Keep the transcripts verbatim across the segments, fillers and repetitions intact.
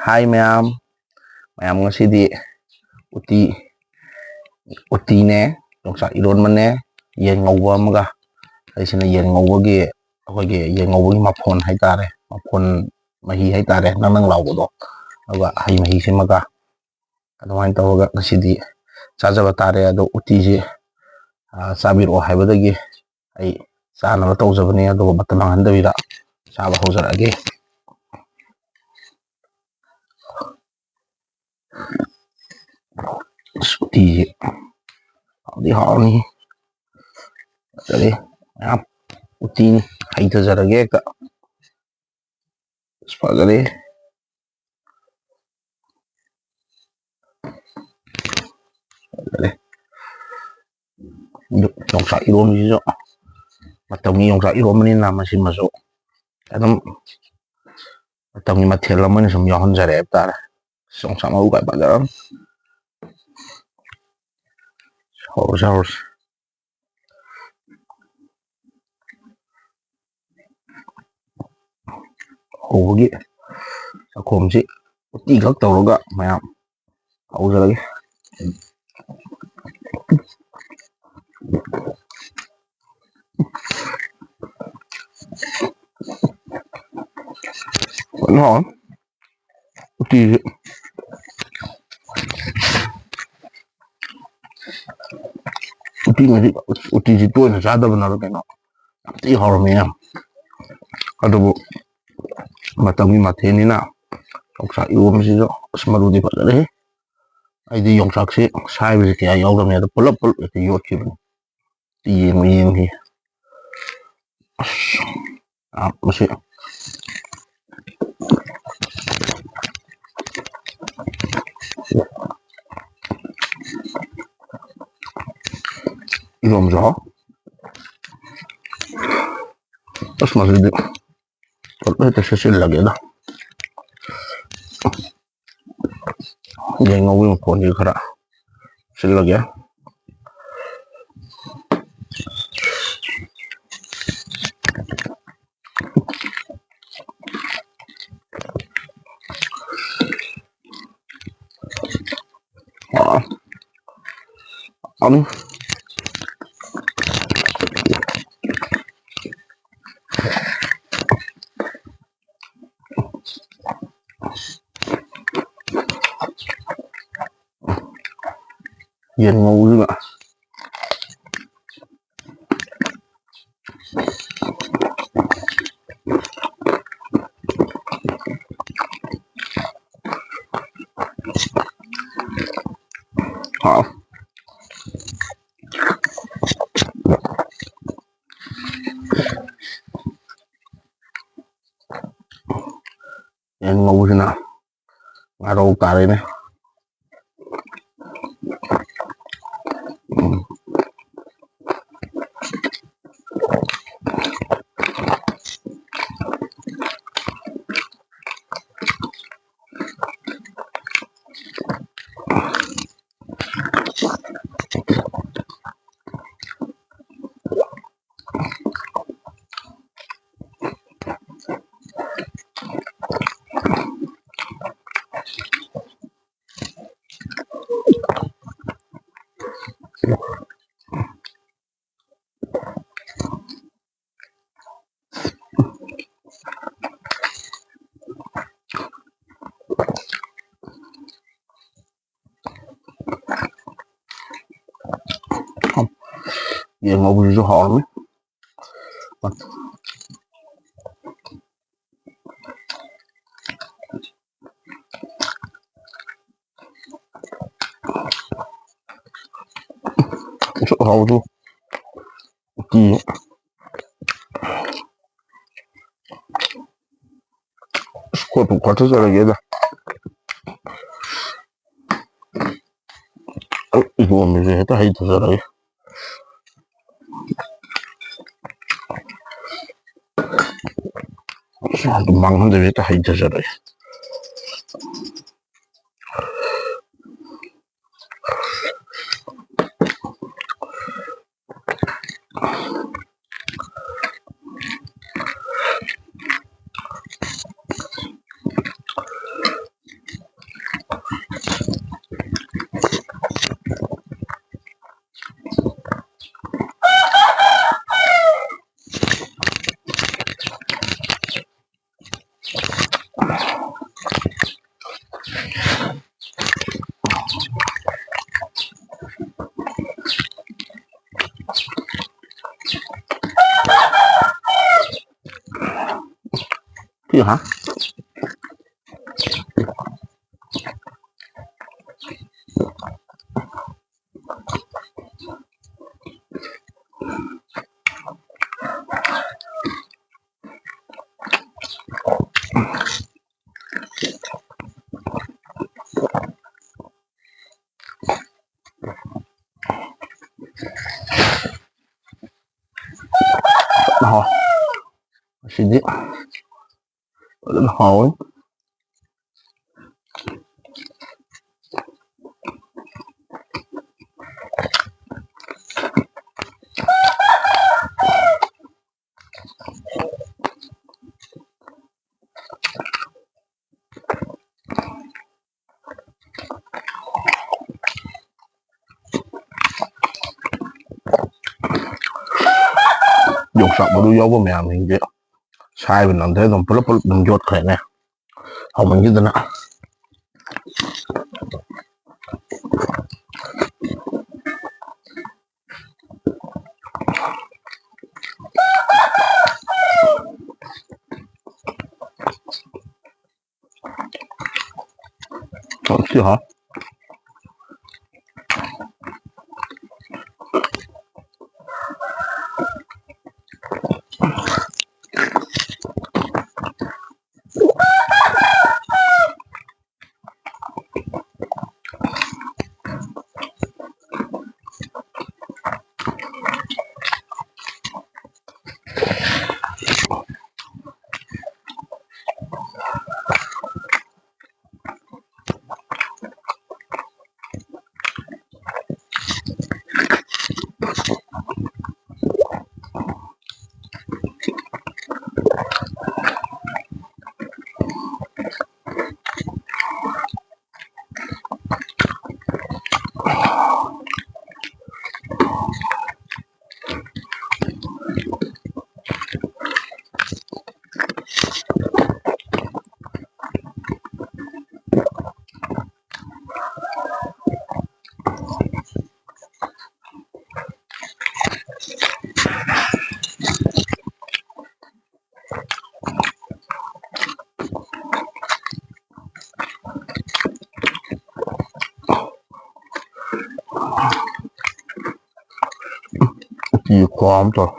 ꯍꯥꯏ ꯃꯌꯥꯝ, ꯃꯌꯥꯝ ꯉꯁꯤꯗꯤ ꯎꯇꯤ, ꯎꯇꯤꯅꯦ, ꯌꯣꯡꯆꯥꯛ ꯏꯔꯣꯟꯕꯅꯦ, ꯌꯦꯟ ꯉꯧꯕ ꯑꯃꯒ꯫ ꯑꯩꯁꯤꯅ ꯌꯦꯟ ꯉꯧꯕꯒꯤ, ꯑꯩꯈꯣꯏꯒꯤ ꯌꯦꯟ ꯉꯧꯕꯒꯤ ꯃꯐꯣꯟ ꯍꯥꯏꯇꯥꯔꯦ, ꯃꯐꯣꯟ ꯃꯍꯤ ꯍꯥꯏꯇꯥꯔꯦ, ꯅꯪ ꯅꯪ ꯂꯥꯎꯕꯗꯣ, ꯑꯗꯨꯒ ꯍꯩ ꯃꯍꯤꯁꯤꯃꯒ, ꯑꯗꯨꯃꯥꯏꯅ ꯇꯧꯔꯒ ꯉꯁꯤꯗꯤ ꯆꯥꯖꯕ ꯇꯥꯔꯦ꯫ ꯑꯗꯣ ꯎꯇꯤꯁꯤ, ꯑ, ꯆꯥꯕꯤꯔꯛꯑꯣ ꯍꯥꯏꯕꯗꯒꯤ ꯑꯩ ꯆꯥꯅꯕ ꯇꯧꯖꯕꯅꯤ꯫ ꯑꯗꯨꯒ ꯃꯇꯝ ꯃꯥꯡꯍꯟꯗꯕꯤꯗ ꯆꯥꯕ ꯍꯧꯖꯔꯛꯑꯒꯦ꯫ ꯑꯁ, ꯎꯇꯤꯁꯤ ꯍꯥꯎꯗꯤ ꯍꯥꯎꯔꯅꯤ꯫ ꯐꯖꯔꯦ ꯃꯌꯥꯝ, ꯎꯇꯤꯅꯤ, ꯍꯩꯊꯖꯔꯒꯦ ꯍꯦꯛꯇ꯫ ꯑꯁ, ꯐꯖꯔꯦ꯫ ꯐꯖꯔꯦ꯫ ꯑꯗꯨ ꯌꯣꯡꯆꯥꯛ ꯏꯔꯣꯟꯕꯁꯤꯁꯨ ꯃꯇꯝꯒꯤ ꯌꯣꯡꯆꯥꯛ ꯏꯔꯣꯟꯕꯅꯤꯅ ꯃꯁꯤꯃꯁꯨ ꯑꯗꯨꯝ ꯃꯇꯝꯒꯤ ꯃꯊꯦꯜ ꯑꯃ ꯑꯣꯏꯅ ꯁꯨꯝ ꯌꯥꯎꯍꯟꯖꯔꯦ ꯍꯥꯏꯕ ꯇꯥꯔꯦ꯫ ꯌꯣꯡꯆꯥꯛ ꯃꯔꯨ ꯀꯥꯏ ꯐꯖꯔꯝ꯫ ꯍꯧꯔꯁꯤ, ꯍꯧꯔꯁꯤ꯫ ꯍꯧꯕꯒꯤ ꯆꯥꯛꯈꯣꯝꯁꯤ ꯎꯇꯤ ꯈꯛ ꯇꯧꯔꯒ ꯃꯌꯥꯝ ꯍꯧꯖꯔꯒꯦ꯫ ꯐꯖꯅ ꯍꯥꯎꯔꯦ꯫ ꯎꯇꯤꯁꯤ, ꯎꯇꯤ ꯉꯁꯤ, ꯎꯇꯤꯁꯤ ꯇꯣꯏꯅ ꯆꯥꯗꯕꯅꯔ ꯀꯩꯅꯣ, ꯌꯥꯝ ꯊꯤ ꯍꯥꯎꯔꯝꯃꯦ ꯌꯥꯝ꯫ ꯑꯗꯨꯕꯨ ꯃꯇꯝꯒꯤ ꯃꯊꯦꯜꯅꯤꯅ ꯌꯣꯡꯆꯥꯛ ꯏꯔꯣꯟꯕꯁꯤꯁꯨ ꯑꯁ ꯃꯔꯨꯗꯤ ꯐꯖꯔꯦꯍꯦ꯫ ꯑꯩꯗꯤ ꯌꯣꯡꯆꯥꯛꯁꯤ ꯁꯥꯏꯕꯁꯤ ꯀꯌꯥ ꯌꯥꯎꯗꯕꯅꯤ, ꯑꯗꯣ ꯄꯨꯂꯞ ꯄꯨꯂꯞ ꯍꯦꯛꯇ ꯌꯣꯠꯈꯤꯕꯅꯤ꯫ ꯌꯦꯡꯉꯨ, ꯌꯦꯡꯉꯨ꯫ ꯑꯁ, ꯑꯥ, ꯃꯁꯤ ꯏꯔꯣꯝꯕꯁꯨ ꯍꯥꯎ꯫ ꯑꯁ, ꯃꯁꯤꯗꯤ ꯐꯖꯅ ꯍꯦꯛꯇ ꯁꯦꯠꯆꯤꯜꯂꯒꯦꯗ꯫ ꯌꯦꯟ ꯉꯧꯕꯒꯤ ꯃꯈꯣꯟꯁꯤ ꯈꯔ ꯁꯤꯜꯂꯒꯦ꯫ ꯎꯝ꯫ ꯌꯦꯟ ꯉꯧꯕꯗꯨꯒ꯫ ꯍꯥꯎ꯫ ꯌꯦꯟ ꯉꯧꯕꯁꯤꯅ ꯉꯥꯔꯧ ꯇꯥꯔꯦꯅꯦ꯫ ꯎꯝ꯫ ꯌꯦꯟ ꯉꯧꯕꯁꯤꯁꯨ ꯍꯥꯎꯔꯝꯃꯤ꯫ ꯎꯁꯣꯞ ꯍꯥꯎꯕꯗꯨ ꯎꯇꯤ꯫ ꯑꯁ, ꯈꯣꯠꯄꯨ ꯈꯣꯠꯊꯖꯔꯒꯦꯗ꯫ ꯏꯔꯣꯟꯕꯁꯦ ꯍꯦꯛꯇ ꯍꯩꯊꯖꯔꯒꯦ꯫ ꯑꯗꯨꯝ ꯃꯥꯡꯍꯟꯗꯕꯤ ꯍꯦꯛꯇ ꯍꯩꯊꯖꯔꯒꯦ꯫ ꯁꯤ ꯍꯥ꯫ ꯍꯥꯎ꯫ ꯑꯁꯤꯗꯤ ꯐꯖꯅ ꯍꯥꯎꯋꯤ꯫ ꯌꯣꯡꯆꯥꯛ ꯃꯔꯨ ꯌꯥꯎꯕ ꯃꯌꯥꯝꯁꯤꯡꯁꯦ ꯁꯥꯏꯕ ꯅꯪꯗ꯭ꯔꯦ, ꯑꯗꯨꯝ ꯄꯨꯂꯞ ꯄꯨꯂꯞ ꯑꯗꯨꯝ ꯌꯣꯠꯈ꯭ꯔꯦꯅꯦ, ꯍꯥꯎꯃꯟꯈꯤꯗꯅ꯫ ꯁꯤ ꯍꯥꯎ꯫ ꯁꯤ ꯈꯨꯍꯥꯎ ꯑꯃ ꯇꯧꯔꯦ꯫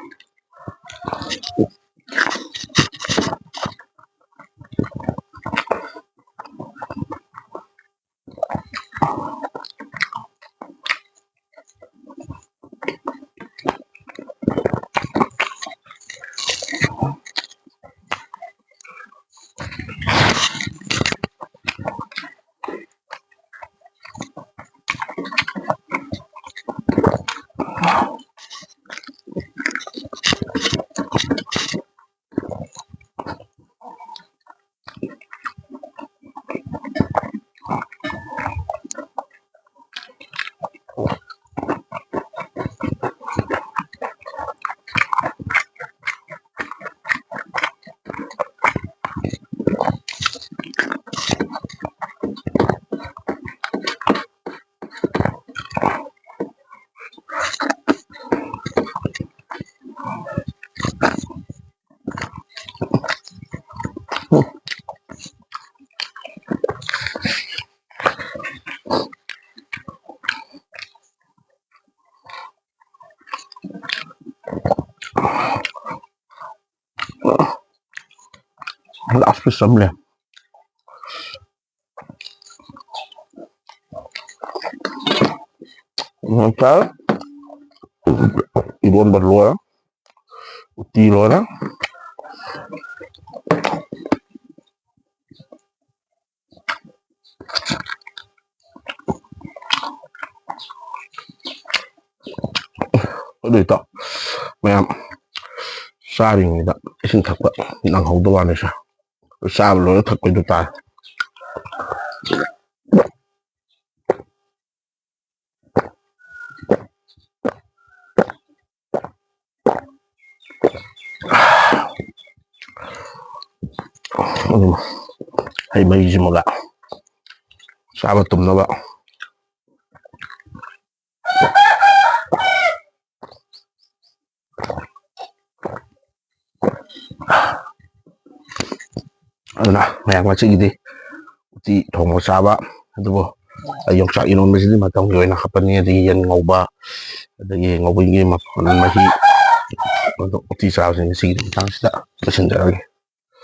Last piece ꯑꯃ ꯂꯩ꯫ ꯎꯝ, ꯇꯥꯔꯦ꯫ ꯏꯔꯣꯟꯕ ꯂꯣꯏꯔꯦ꯫ ꯎꯇꯤ ꯂꯣꯏꯔꯦ꯫ ꯑꯗꯨ ꯏꯇꯥꯎ, ꯃꯌꯥꯝ ꯆꯥꯔꯤꯉꯩꯗ ꯏꯁꯤꯡ ꯊꯛꯄ ꯅꯪꯍꯧꯗꯕ ꯋꯥꯅꯤ ꯁꯥꯔ꯫ ꯆꯥꯕ ꯂꯣꯏꯔ ꯊꯛꯄꯩꯗꯨ ꯇꯥꯔꯦ꯫ ꯑꯗꯨꯝ ꯍꯩ ꯃꯍꯤꯁꯤꯃꯒ ꯆꯥꯕ ꯇꯨꯝꯅꯕ꯫ ꯑꯗꯨꯅ ꯃꯌꯥꯝ ꯉꯁꯤꯒꯤꯗꯤ ꯎꯇꯤ ꯊꯣꯡꯕ ꯆꯥꯕ ꯑꯗꯨꯕꯨ ꯌꯣꯡꯆꯥꯛ ꯏꯔꯣꯟꯕꯁꯤꯗꯤ ꯃꯇꯝꯒꯤ ꯑꯣꯏꯅ ꯍꯥꯞꯄꯅꯤ꯫ ꯑꯗꯒꯤ ꯌꯦꯟ ꯉꯧꯕ, ꯑꯗꯒꯤ ꯉꯧꯕꯒꯤ ꯃꯄꯨꯟ ꯃꯍꯤ, ꯑꯗꯣ ꯎꯇꯤ ꯆꯥꯕꯁꯤꯡ ꯉꯁꯤꯒꯤ ꯃꯇꯥꯡꯁꯤꯗ ꯂꯣꯏꯁꯤꯟꯖꯔꯒꯦ꯫